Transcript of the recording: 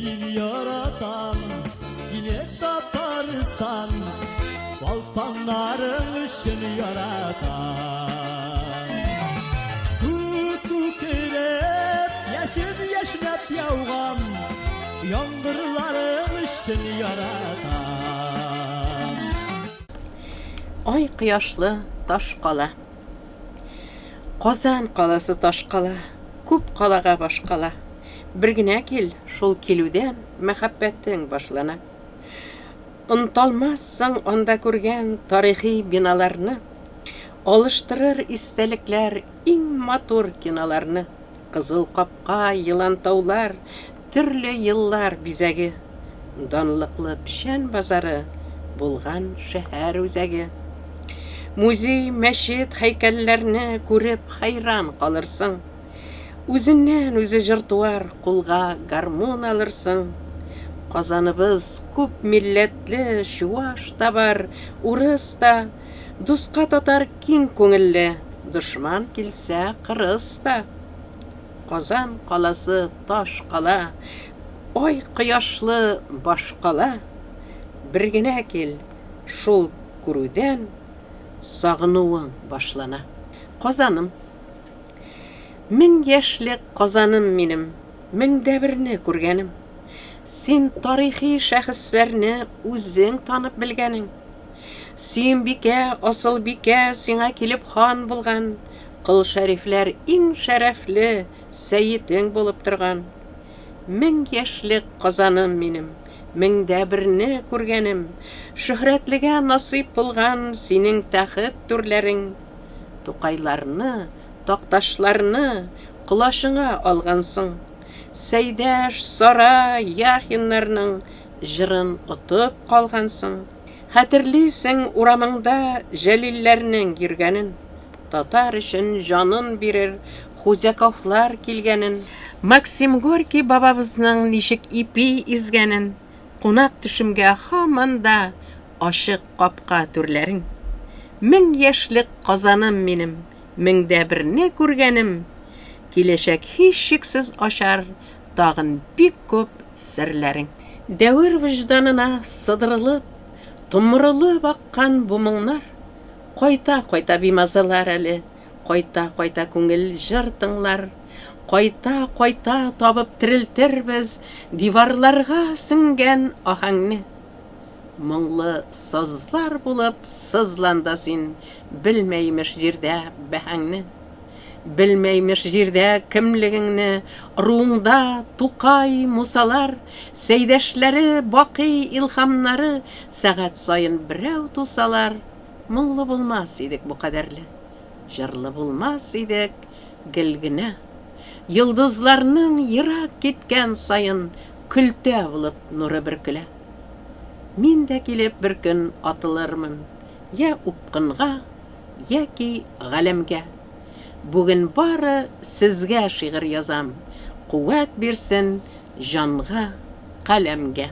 Мин яратам сине, Татарстан, Балканнарың өчен яратам. Күк күкрәп, яшен яшьнәп яуган Яңгырларың өчен яратам. Ай кояшлы таш кала. Казан каласы таш кала, Күп калага башкала. Бер генә кил, шул килүдән Мәхәббәтең башлана. Онталмассың анда күргән Тарихи биналарны, Алыштырыр истәлекләр Иң матур киноларны. Кызыл капка, елан таулар, Төрле еллар бизәге. Данлыклы Печән базары Булган шәһәр үзәге. Музей, мәчет, һәйкәлләрне Күреп хәйран калырсың. Үзеннән-үзе җыр туар, Кулга гармун алырсың. Казаныбыз күп милләтле, Чуаш та бар, урыс та. Дуска татар киң күңелле, Дошман килсә, кырыс та. Казан каласы таш кала, Ай кояшлы башкала. Бер генә кил, шул күрүдән Сагынуың башлана. Казаным. Мең яшьлек Казаным минем, Мең дә берне күргәнем. Син тарихи шәхесләрне Үзең танып белгәнең. Сөембикә, Асылбикә Сиңа килеп хан булган, Кол Шәрифләр иң шәрәфле Сәетең булып торган. Мең яшьлек Казаным минем, Мең дә берне күргәнем, Шөһрәтлегә насыйп булган Синең тәхет түрләрең. Тукайларны, Такташларны Колачыңа алгансың. Сәйдәш, Сара, Яхиннарның Җырын отып калгансың. Хәтерлисең урамыңда Җәлилләрнең йөргәнен, Татар өчен җанын бирер Хузяковлар килгәнен, Максим Горький бабабызның ничек ипи изгәнен, Кунак төшемгә һаман да ачык капка түрләрең. Мең яшьлек Казаным минем, Мең дә берне күргәнем, Киләчәк һичшиксез ачар Тагын бик күп серләрең. Дәвер вөҗданына сыдырылып, Томырылып аккан бу моңнар Кайта-кайта бимазалар әле, Кайта-кайта күңел җыр тыңлар. Кайта-кайта табып терелтербез Диварларга сеңгән аһәңне. Моңлы сазлар булып сызлан да син, Белмә имеш җирдә бәһаңне. Белмә имеш җирдә кемлегеңне, Ыруыңда Тукай, Мусалар, Сәйдәшләре, Бакый илһамнары Сәгать саен берәү тусалар, Моңлы булмас идек бу кадәрле, Җырлы булмас идек гел генә. Йолдызларның ерак киткән саен Көлтә булып нуры бөркелә. Мин дә килеп бер көн атылырмын Йә упкынга, яки галәмгә. Бүген бары сезгә шигырь язам, Куәт бирсен җанга, каләмгә.